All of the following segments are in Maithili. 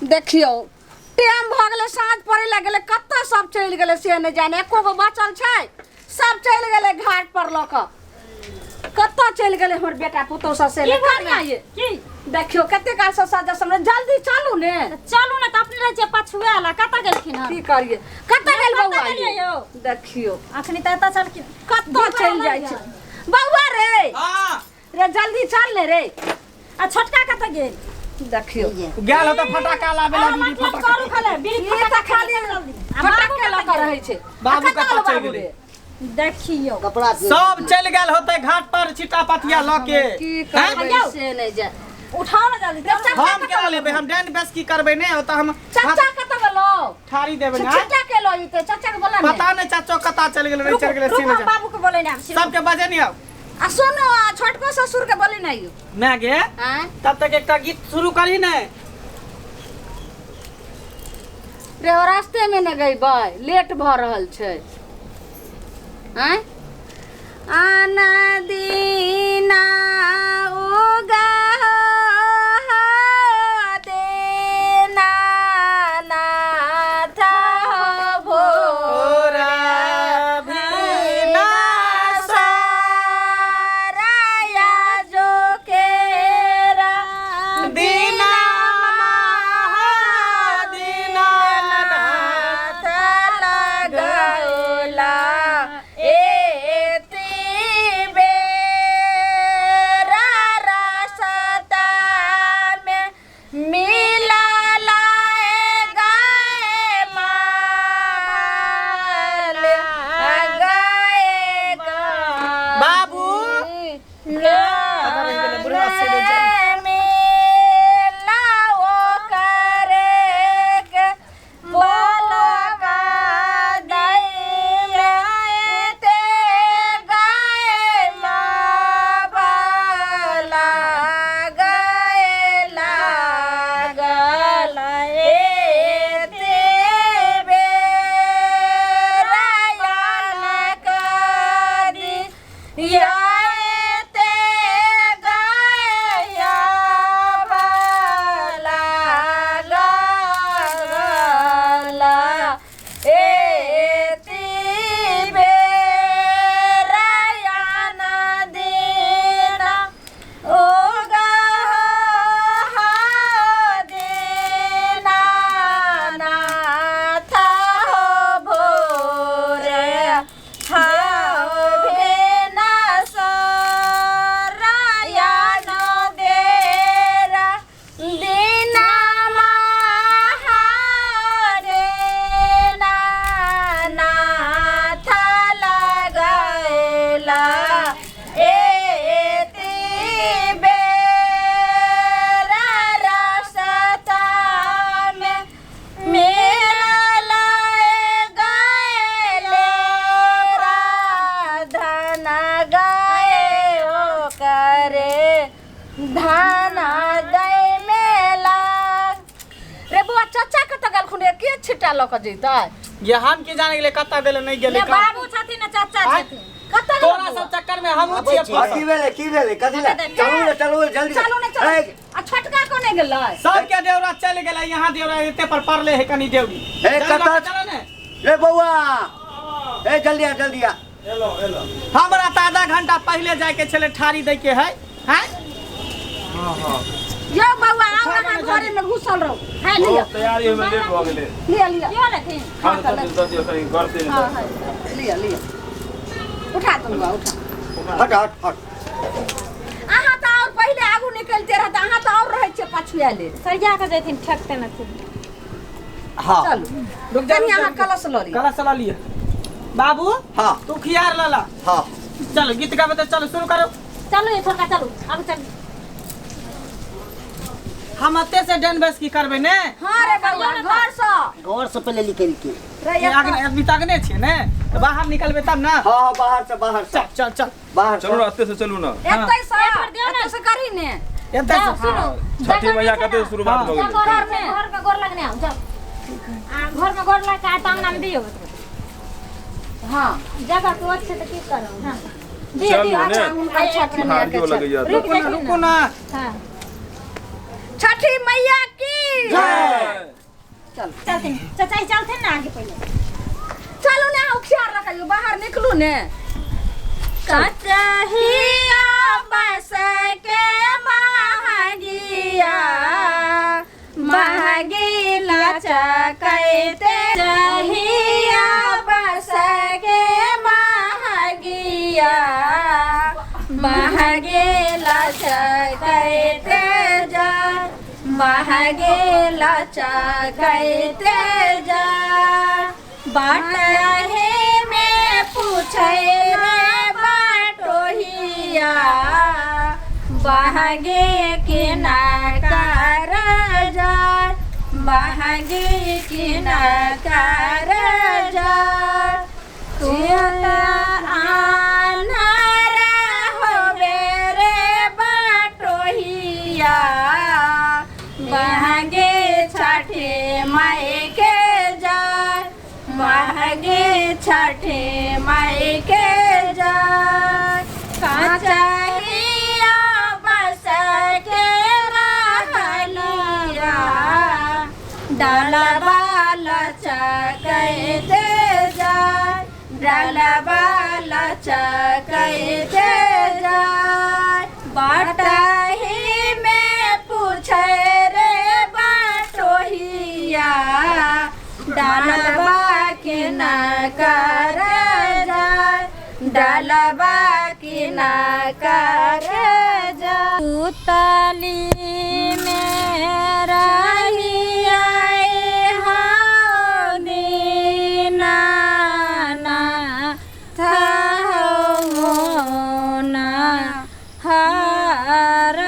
देखियौ टाइम भऽ गेलै, साँझ पड़ै लए गेलै, कतऽ सब चलि गेलै से नहि जाने, एको गो बचल छै? सब चलि गेलै घाट पर लऽ कऽ। कतऽ चलि गेलै हमर बेटा पुतोह सब से नहि कनिया ये? की? देखियौ कते काल से सजा समझ, जल्दी चलू ने। चलू ने तऽ, अपने रहै छियै पछुए ला। कतऽ गेलखिन हन? की करियै, कतऽ गेल कतऽ बौआ गेलियै ये? यौ? देखियौ अखनी तऽ एतऽ छलखिन। कतऽ चलि जाइ छै बौआ रे? हाँ। रे जल्दी चल ने रे। आ छोटका कतऽ गेल? देखियौ। गेल होता फटाका लाबे ला अहाँ दीदी। मतलब फटाका करू खाले बीड़ी। ई तऽ खाली जल्दी। आ फटक बाबू के लऽ कतऽ कऽ गेल? रहै छै। बाबू आ कतऽ कतऽ गेल चलि बाबू गेलै? रे? देखियौ। कपड़ा सब चलि गेल होते घाट पर छिटा पथिया लऽ के। की हैं? करबै यौ। से नहि जाय। उठाओ ने जल्दी, चलू ने। हम केना लेबै? हम डैन बेस की करबै? नहि होता हम चाचा कतऽ गेलो? ठारी देबै ने। चाचा के लऽ जेतै, चाचा के बोला ने। पता नहि चाचो कतऽ चलि गेलै, नहि चलि गेलै रुकू, से नहि हम जाने। बाबू के बोले ने आब। सबके बजे नहीं आउ। आ सुनो, आ छोटको ससुर के बोली नहीं यौ। मैं गे आँय? तब तक एकटा गीत शुरू करही ने। रे ओ रास्ते में ने गईबै, लेट भऽ रहल छै। आँय, आना दीना उगा देना नाथ भोरा साराया जो केरा दीना दीनानाथ लगौला एति बेरा रास्ता में मिला लाए गाय माल गाय। बाबू। मिलाओ करे के बोलो का दैया ते गाय माँ बाला गाय लागल एते बेरा कदी याते गाया भला गला एति बेरा दीना उगा दीना नाथ हो भोरे मेला लाए गाए धन गाए ओ करे धान दै मेला रे। बौआ, चाचा कतऽ गेलखुन रे? के छिट्टा लऽ कऽ जैतै? ये हम की जाने गेलै कतऽ गेलै नहि गेलै। ने बाबू छथिन ने चाचा छथिन। कतऽ गेल तोरा बौआ? सब चक्कर में हमहूँ छियै हाँ, फंसल। की भेलै, की भेलै, कथी लए? चलू ने, चलू ने, जल्दी। चलू ने, चलू। ए, आ छोटका कोने गेलै? सबके देवरा चलि गेलै, यहाँ देवरा एते पर पड़ले है कनी देवरी। ए, चल कतऽ? चल ने। रे बौआ, ए जल्दी आ, जल्दी आ। हमरा तऽ आधा घंटा पहिले जायके छलै, ठारी दै के है हैं। यौ बौआ, आउ, अहाँ घरे में घुसल रहू। है लिअ। तैयारी में लेट भऽ गेलै। लिअ, लिअ। की होलथिन? हम तऽ दऽ दियौ कनि करते नहि। हाँ, लिअ, लिअ, उठा तुम बौआ, उठा। हट हट हट। अहाँ तऽ और पहिले आगू निकलते रहत, अहाँ तऽ और रहै छियै पछुआले। सरिया कऽ जैथिन, ठेकते न थिन। हाँ। चलू। रुक जा। कनि रुक जा, अहाँ रुक जा। कलश लऽ लिअ। कलश लऽ लिअ बाबू। हाँ। तू खियार लऽ ला। हाँ। चलो, गीत गाबै तऽ चलो, शुरू करू। चलू ये छोटका, चलू आगू चलू। हम एते से डन बस की करबै ने? हाँ रे बौआ, घर सँ। घर से पहले निकल के रे। ये अग्नि आदमी तऽ अग्ने छियै ने, तऽ बाहर निकलबै तब ने। हाँ हाँ, बाहर से, बाहर से। चल चल चल। बाहर से। चलू ने, एते से चलू ने। एतै सँ। एक बेर दियौ ने। एतै से करही ने। एते जाओ से। सुनू। छठी मैया कते शुरुआत भऽ गेलै। घर में, घर में गोर लगने आउ, जाओ। आ घर में गोर लग के आ अंगना में दियौ। हाँ। जगह तो अच्छे तऽ की करब? हाँ, दियौ। चलू दियौ। ने। अच्छा। हुनकर छठि मैया के हारियो छठि। लगैया। रुक रुकू ने, जाइए। रुकू ने। हाँ। छठी मैया की जय। चल चलथिन चाचा जी, चलथिन ना आगे पहिले। चलू ने, उखियार रखियो, बाहर निकलू ने। कचहिया बस के महगिया महगी लचकैते, चहिया बस के महगिया महगी लचकैते जा, महगे लचकैते जा। बाटहे में पूछे रे बाटोहिया बहगे के ना कर जाय, बहगे के ना कर जाय। तू आन्हर होबे रे बाटोहिया बहगे छठे माई के जाय, महगे छठे माई के जाय। कचहिया बस के रहलिया डलबा लचकैते जाय, डलबा लचकैते जाय। बाटही में पूछे रे बाटोहिया डलबा के ना कर जाय, डलबा के ना कर जाय। उतली में रही आए हौ दीनाना थो ना हर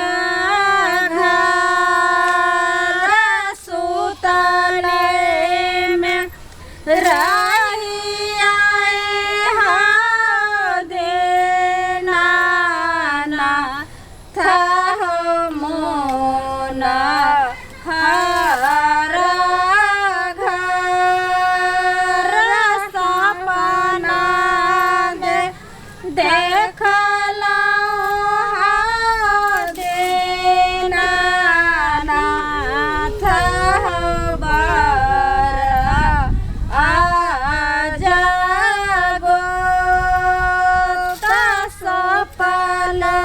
घर, सुतले में रही आए हौ दीनाना थो मोना हर घर, सपना दे देखला दीनानाथ बर आ जागो। सपना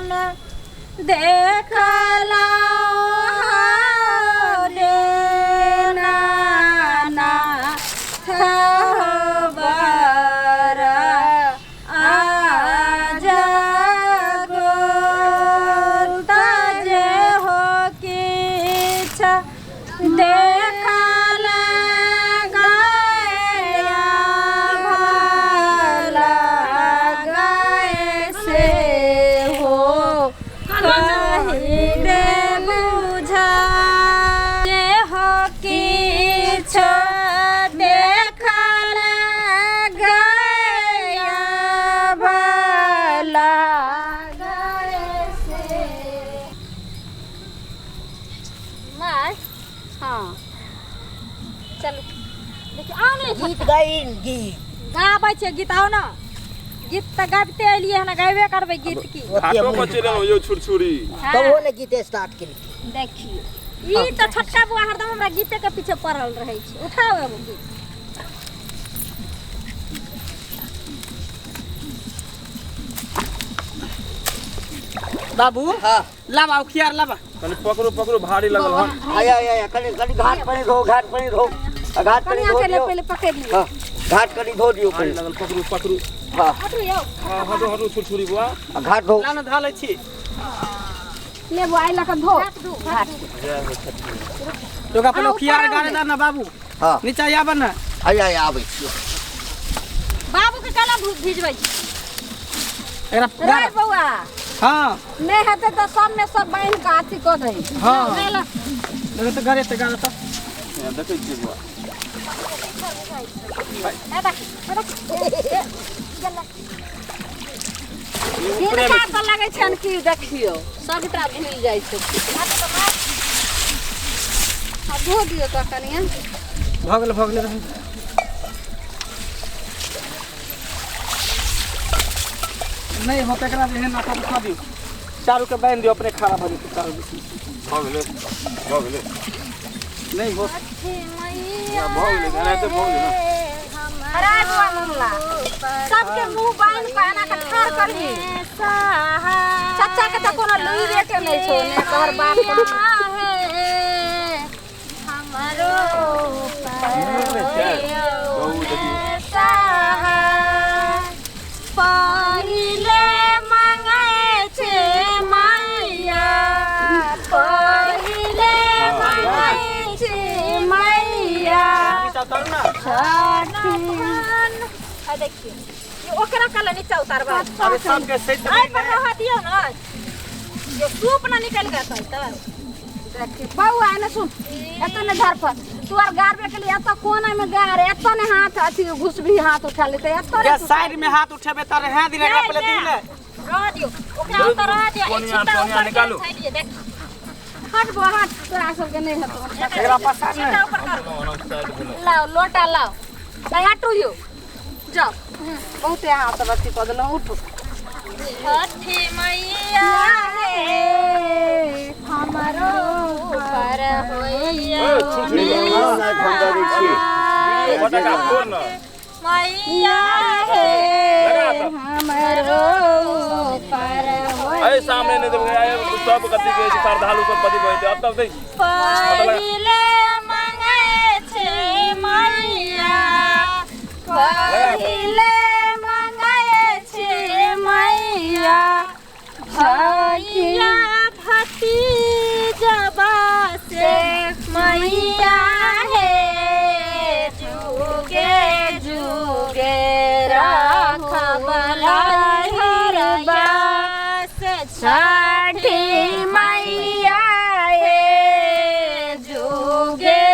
में देखला दीनानाथ बर आ जागो। जे हो किछ देखल गया भला गए से हो कही दे बुझा, जे हो किछ देखल गया भला गए से। माय हाँ चलू, देखियौ आउ ने। गीत गाइन गीत गाबै छियै गीत, आउ ने। गीत तऽ गाबिते एलियै हन, गायबे करबै गीत की। घाटो पर चलि एलहुँ यौ छुरछुरी। तब हो ने गीत स्टार्ट केलकै। देखियौ ई तऽ छोटका बौआ हरदम हमरा गीते के पीछे पड़ल रहै छै। उठाउ एगो गीत। बाबू हाँ लाबा उखियार लाबा। कनि पकड़ू पकड़ू, भारी लगल हन। आया आया आया, कनि कनि घाट पर धो, घाट पर धो, आ घाट पर कनिया धो के दियो। पहिले पकड़ि लियौ। हाँ घाट कनि धो दियो भारी कनि। लगल, पकड़ू पकड़ू। हाँ हटू यौ। हाँ हटू हटू छुरछुरी बुआ। आ घाट धो। ला ना धा लै छी। ले बौआ, एहि लऽ कऽ धो। घाट लोग अपन उखियार गाड़े दा ना बाबू। हाँ नीचा आबऽ ना। आया आया आबै छियो। बाबू के काला भिजबै छी। एकरा रे गाड़। बौआ, हाँ नहि हेतै तऽ सबमे सब बान्हि कऽ अथी कऽ दही। हाँ ले देखो तऽ गाड़े तऽ गाड़े तऽ। देखै छियै बुआ। ए देख, ए देख, ए, गेलै। हिनका तऽ लगै छनि कि देखियौ सबटा भूलि जाइ छै। आ धो दियौ तऽ कनिया। भऽ गेलै भऽ गेलै। नहि होतै एकरा जे एहन नाटक कऽ दियौ, चारू के बान्हि दियौ, अपने खड़ा भऽ जेतै चारू दिस। भऽ गेलै भऽ गेलै। नहीं बस भऽ गेलै, एनाहिते भऽ गेलै ने। अरे बुआ मुला सबके मुंह बांध के एना के ठाड़ करही। चाचा के त कोनो लुइरे के नहीं छौ ने तोहर बाप को। हमरो बहुत देखी। पहिले मंगे छे मैया, पहिले मंगे छे मैया। नीचा उतारू ना। आ देखियो, ये ओकरा काला नीचा उतारबा। अरे सबके सहित आइ पर रह दियो ना, ये सूप ना निकल गया त। देखी बौआ ने सुन, एत ने धर पर तू आर गारबे के लिए एत कोना में गार, एत ने हाथ अथी घुस भी हाथ उठा लेते एत या साइड में हाथ उठेबे त रहे दिन एकरा पहिले दिन ने रह दियो ओकरा उतर रह दियो। कोनिया कोनिया निकालू। देख हट बौआ हट, तोरा सबके नहीं हेतो। एकरा पसार ने ऊपर कर लाओ लोटा लाओ, नहीं हटू यो जाओ। बहुते हाथ सब अथी कऽ देलहुँ। उठू। छठी मैया हे हमरो पर होइया ए, छुरछुरी फटाका फोड़ न। मैया हे लगा तब। हमरो पर अरे सामने नहीं देबै, सब कथी कहै छै श्रद्धालु सब कथी कहै छै अब तब देख। पहिले मंगे छे मैया, पहिले मंगे छे मैया, भैया भतीजबा से मैया हे जुगे जुगे राखब छठी मैया हे जुगे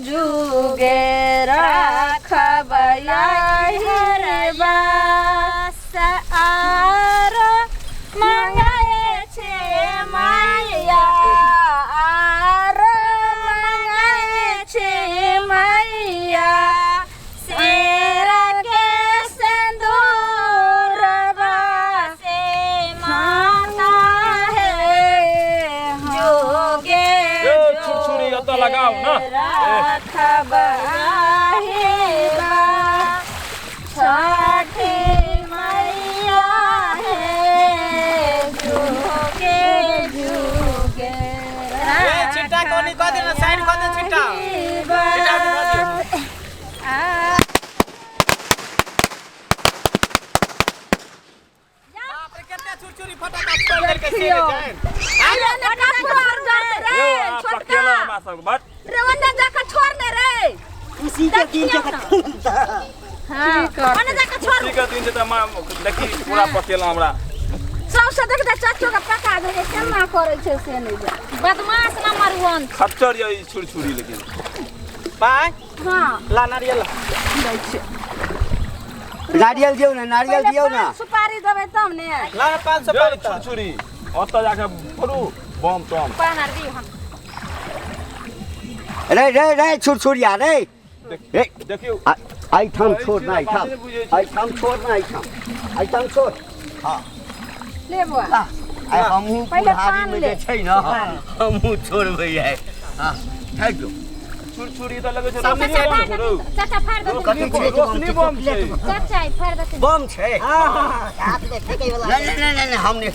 जुगे राखब आरो मंगे छे मैया, आरो मंगे छे मैया, शेरा के सिंदूरबा से माता है जुगे ए छुरछुरी एतऽ लगाउ न। राखब छठी मैया हे जुगे जुगे ए छिट्टा कोनी कह दे ना, साइड कह दे छिट्टा। छिट्टा कह दियो। बाप रे केते छुरछुरी फटाका फोड़ देलकै से जान। अरे ने कपड़ा आर जरते रे यौ आ छोटका पकेला हमरा सबके बट। रे ओने जाके छोड़ ने रे। उसी के दिन के हां ओने जाके छोड़। ठीक है दिन छै त देखी पूरा पकेला हमरा। सबसे देख दे चाचो के पका दे केना करै छै से नहीं जान। बदमाश न मरुवन खच्चर य ई छुरछुरी लेकिन। बाय हां ला नारियल ला। दै छै नारियल दियौ ना, नारियल दियौ ना। सुपारी देबै तब ने। ला ना 500 यौ पारी त। छुरछुरी ओतऽ जाके फोड़ू बम तम। पान आर दियो हम। रे रे रे छुरछुरिया रे रे देखियौ एहिठाम छोड़ ना, एहिठाम एहिठाम छोड़ ना, एहिठाम एहिठाम छोड़। हां ले बुआ आइ हमहूँ पहिले बुढ़ारी पान में ले। जे छै ना हमहूँ छोड़बै आइ। हां खाइ जो। छुरछुरी तऽ लगै छै चाचा रोशनी बम फाड़ छै रौ। चाचा फाड़ दे। कथी छै? रोशनी बम छै। चाचा ई फाड़ दे। बम छै। नहीं नहीं नहीं नहीं हम नहीं।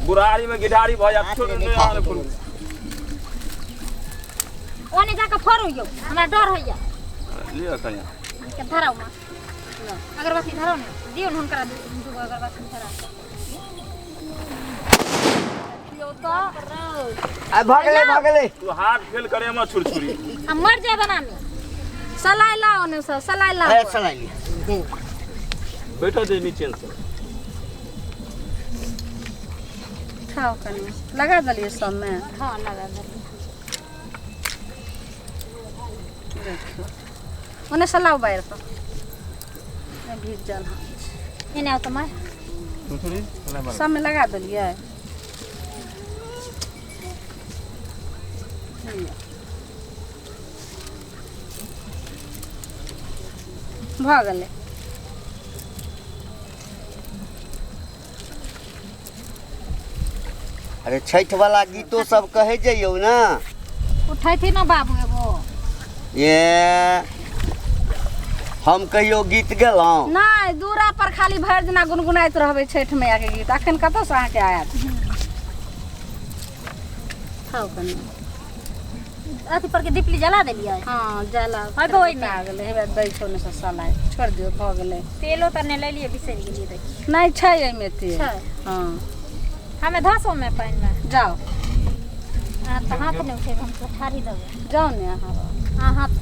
बुढ़ारी में गिढ़ारी भऽ जायत। छोड़ नहि आने फोड़ू। ओने जाके फोड़ू यौ, हमरा डर होइया। लिअ कनिया के धराउ ना अगरबत्ती धराउ ने दियौ ने हुनकरा दूगो अगरबत्ती धरा। आ भऽ गेलै भऽ गेलै। तू हाथ फेल करे हमरा छुरछुरी। हम मर जाए बना में। सलाई लाओ ने सब सलाई लाओ। अरे सलाई लिअ। बैठो दे नीचे से। खाओ कनी लगा देलियै सब में। हां लगा देलियै। ओने से लाओ बाहर पर भीज जल हाथ। एने आओ त मार। छुरछुरी सब में लगा देलियै। भऽ गेलै। अरे छठ वाला गीतो सब कहे जइयौ ना। उठैथिन ना बाबू एगो। ये हम कहियो गीत गेलहुँ? नहि, दूरा पर खाली भरि दिना गुनगुनाइत रहबै छठि मैया के गीत। अखन कतऽसँ अहाँके आयत? खाउ कनि। अथी पर के दीपली जला देलियै? हँ, जला। हेबे ओहिमे। आ गेलै, हेबे दै छौ ने सलाइ। छोड़ि दियौ, भऽ गेलै। तेलो तऽ नहि लेलियै, बिसरि गेलियै, देखियौ। नहि छै एहिमे तेल। छै। हँ। हमे धसो मे पानि मे। जाउ। आ तऽ हाथ नहि उठेबै हम, तऽ ठाढ़ी देबै। जाउ ने अहाँ। आ हाथ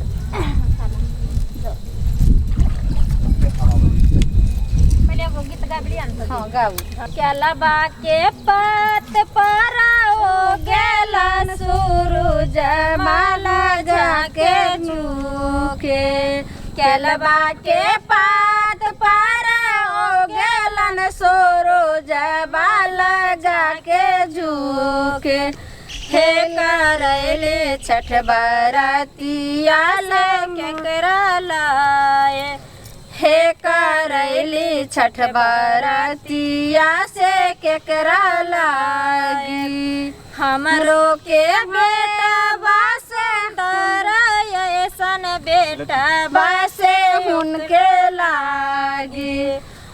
पहिले एगो गीत गाबि लिअ ने। हँ, गाबू। केलबा के पात पर ओ गेलन सूरज माला जाके झुके, केलबा के पात पर ओ गेलन सूरज माला जाके झुके, हे करैले छठ बरतिया ले केकरा लाए, हे करैली छठ बरतिया से केकरा लागी, हमरो के बेटा बासे ऐसन बेटा बासे हुनके लागी,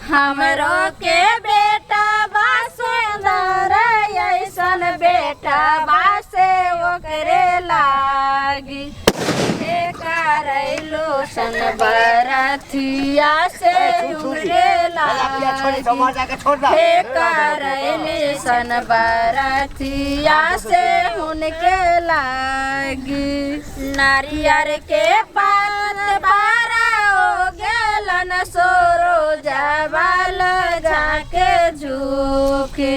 हमरो के बेटा बासे ऐसन बेटा बासे ओकरे लागी, हे करैलो सन बरथिया से उनके लागी, हे करैली सन बरथिया से उनके लागी, नारियर के पात पर ओ गेलन सोरो जवाल जाके झुके,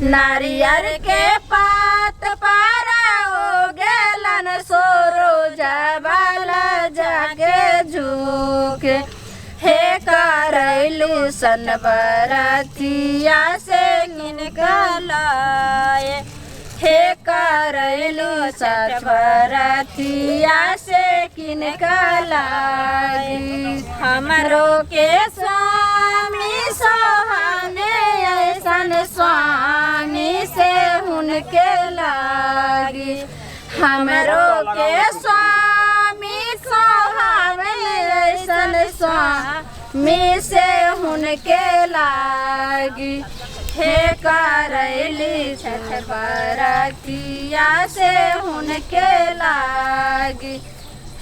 नारियर के पात पर ओ गेलन सोरो जवाल जाके झुके, हे करैलू सन बरथिया से निकलाए, हे करैलू सठ बरथिया से किनकलाए, हमरो के स्वामी सोहाने ऐसन स्वामी से हुनके लागी, हमरो के स्वामी सोहावे ऐसन स्वामी से हुनके लागी, हे करैली छठ बरतिया से हुनके लागी,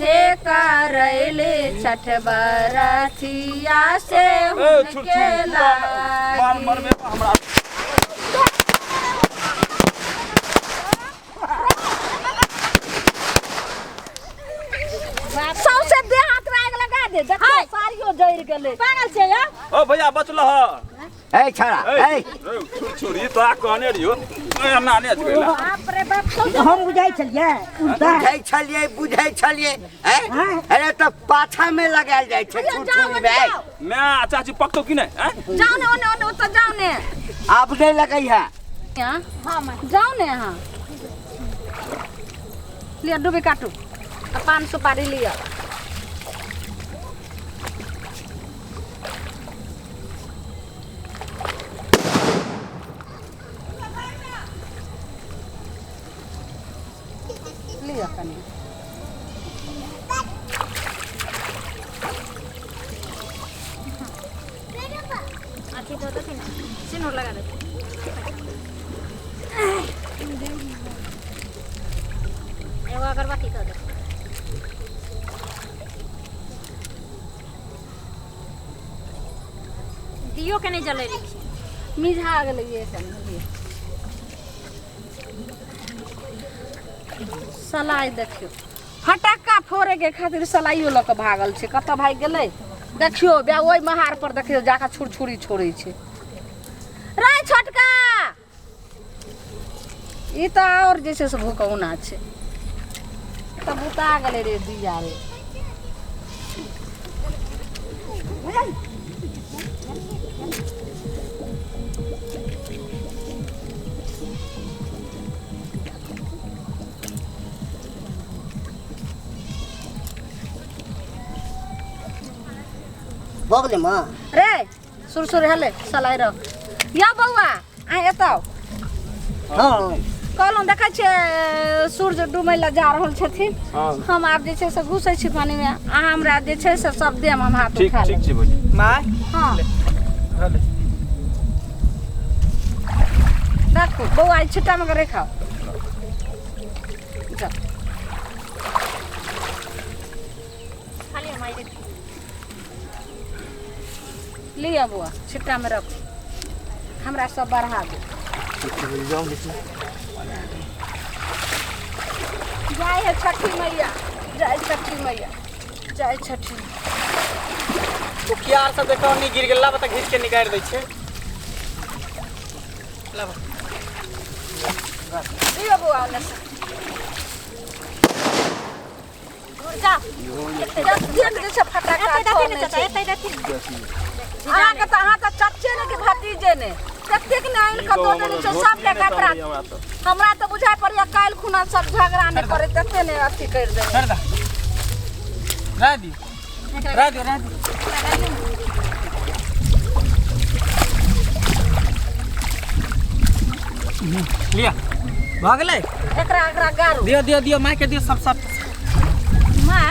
हे करैली छठ बरतिया से ए हुनके छुरछुरी मार लागी। मरबे हमरा। सौंसे देह हाथ में आगि लगा दे, देखो साड़ियो जरि गेलै। पागल छै यौ। ओ भैया, बचल ह। ए छड़ा, ए। छुरछुरी तोरा कहने रहियो, एना नहि गेला। बाप रे बाप। हम बुझाइ छलियै उल्टा। बुझै छलियै, बुझै छलियै। ए, अरे तऽ पाछा में लगायल जाइ छै छुरछुरी में। मैं चाची पकतो कि नहि आँय? जाउ ने ओने, ओने ओतऽ जाउ ने। आब नहि लगै है। यहाँ हँ माय। जाउ ने अहाँ। लिअ डुबी काटू आ पान सुपारी लिअ। लिअ कनि। अथी दऽ देथिन ने, सिनूर लगा देथिन। एगो अगरबत्ती दऽ देथिन। दियो के नहि जलेलखिन। मिझा गेलै ये कनि। लिअ सलाइ। देखियौ, फटक्का फोड़े के खातिर सलाइयो लऽ कऽ भागल छै। कतऽ भागि गेलै देखियौ। बे ओहि महार पर देखियौ, जाकऽ छुरछुरी छोड़ै छै। रे छोटका, ई तऽ आओर जे छै से भूकौना छै। तऽ बुता गेलै रे दिया रे। भऽ गेलै माँ? रे सुरसुर हेले सलाइ रख। या बौआ, आ एतऽ। हँ। कहलहुँ देखै छियै सूर्य डूबै लए जा रहल छथिन। हँ। हम आब जे छै से घुसै छी पानिमे, अहाँ हमरा जे छै से सब देम हम हाथ ठीक उठा ठीक लेब। छै भौजी। माय। हँ। धऽ ले। राखू बौआ, ई छिट्टामे कऽ राखाउ। जा। खाली हम आइ लिअ बौआ, छिट्टामे रखू, हमरा सब बढ़ा दे। जय हे छठी मैया, जय छठी मैया, जय छठी। कुकिया आर सब देखो नहीं गिर गेल, लाबऽ तऽ घीच के निकालि दै छियै। लाबऽ। लिअ बौआ ओन्ने से। जा। जतेक जे छै फटाका एतै देखी ने छोड़ने चाचा छै। एतै देखी। अहाँके तऽ अहाँ तऽ चच्चे ने कि भतीजे ने, ततेक ने आनि कऽ दऽ देने छै सबके कपड़ा। हमरा तऽ हमरा तऽ बुझाइ पड़ैया काल्हि खुना सब झगड़ा नहि करे तते ने अथी करि देने। छोड़ि दे, रह दियौ, रह दियौ, रह दियौ। लिअ, भऽ गेलै। एकरा एकरा गारू दियौ दियौ दियौ, मायके दियौ सब सब। माँ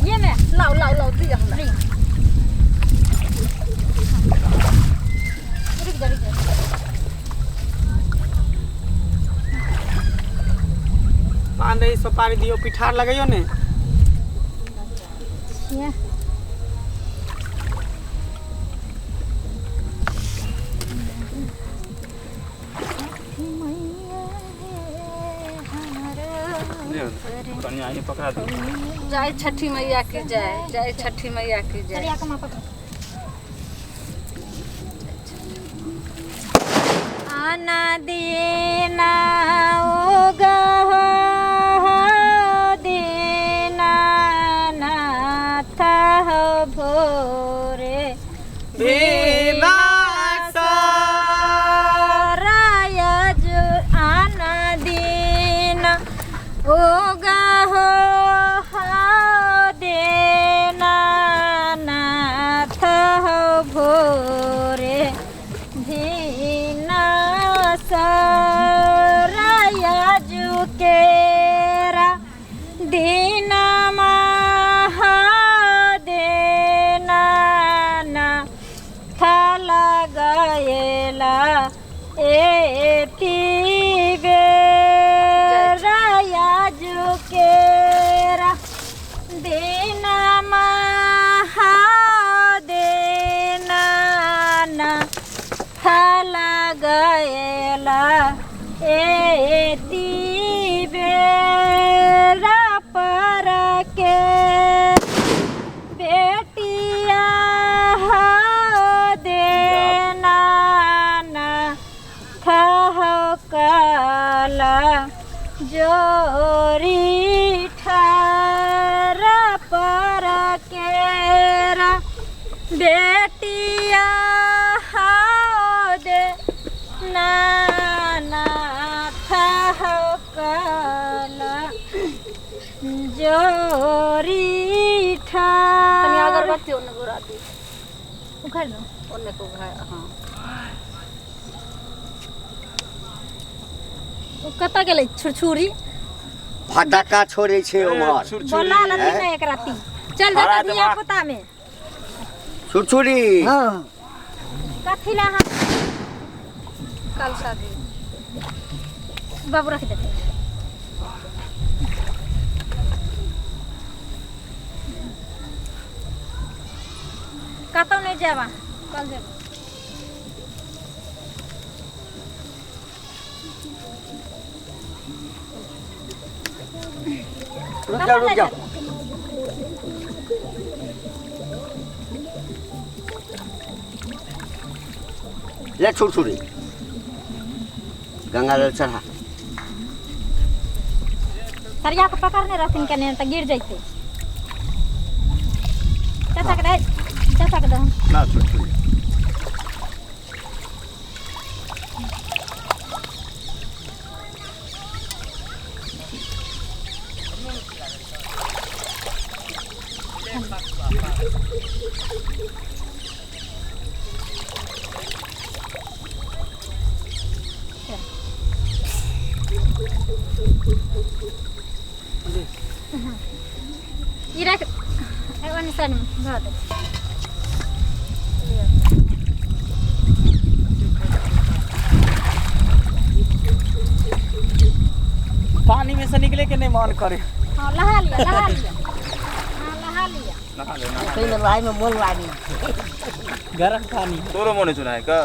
ये में लाउ लाउ लाउ, दिअ हमरा। रुक जा, रुक जा। पान रही सुपारी दियौ, पिठार लगैयौ ने। ये कनि आगे पकड़ा दियौ। जय छठी मैया की जय, जय छठी मैया की जय। चलिए आके माँ पकड़ो। आना देना उगह दीना नाथ हो भोरे भीमा रायज आना दीना उगह देना नाथ हो भोरे भीना सरायजु केरा दीना महा देना ना थला गएला एती बेरायजु केरा दीना महा देना ना थला गएला एती बेरा पर के बेटिया हो देना ना हो काला जोरी ठार पर केरा बेटिया हो दे नाना हो काला जोरी कनि ठार। अगरबत्ती ओन्ने घुरा दियौ। उखाड़ लो। ओन्ने को घुरा। हँ। ओ कतऽ गेलै छुरछुरी? फटाका छोड़ै छै ओम्हर। बोला लथिन ने एक राती चल हरा जेतै धिया देबा। पुता में। छुरछुरी। हँ। कथी ला अहाँ कल शादी बाबू रख देते। कतौ नहि जायब अहाँ, कल जेब। रुक जाओ, रुक जाओ। ले छुरछुरी, गंगा जल चढ़ा। सरिया के पकड़ने रहथिन कने तऽ गिर जैते। चाचा के दे, चाचा के दे। ना छुरछुरी। ई रख, एगो निशान में धऽ दे। पानी में से निकले के नहीं मन करे। हाँ, नहा लिया, नहा लिया। हाँ, नहा लिया। नहा ले, नहा। पहिले लहाइ में मोन लागी। गरम पानी। तोरो मोने चुनाए का?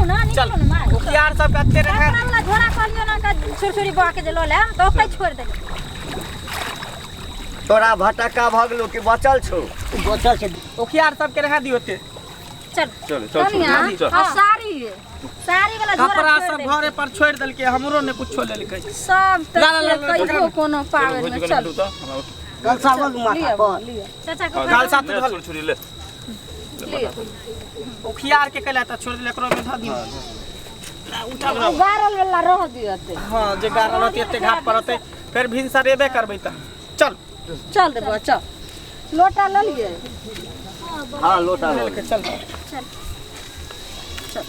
ना चल। निकलो ना मार। उखियार सब कत्ते रहे। कपड़ा वाला झोरा कहलियो ना का छुरछुरी बहा के जे लऽ लेम तऽ ओतै छोड़ि देलियै। तोरा भटक्का भऽ गेलौ कि बचल छौ? बचल छै। उखियार सब के रहा दियो ओते। चल। चल चल। कनिया, चल। आ साड़ी? साड़ी वाला झोरा कपड़ा छोड़ि सब देलियै। घरे पर छोड़ि देलकै, हमरो ने कुछो लेलकै। सब ला, ला, ला, ला, तऽ कहियो कोनो पाबनि मे। चल। कलसा लऽ लू माथा लिअ पर। लिअ। चाचा के गाल साथ ले, धल। छुरछुरी ले। लिअ। उखियार के कैला तऽ छोड़ि देले, एकरो में धऽ दियो। गारल वाला रह दियऽ ते। हाँ, जे गारल रहतै एते घाट पर रहतै, फेर भिनसर एबे करबै तऽ। चल। चल रे बौआ, चल। लोटा लऽ लियै। हाँ, लोटा लऽ चल। लिअ। चल।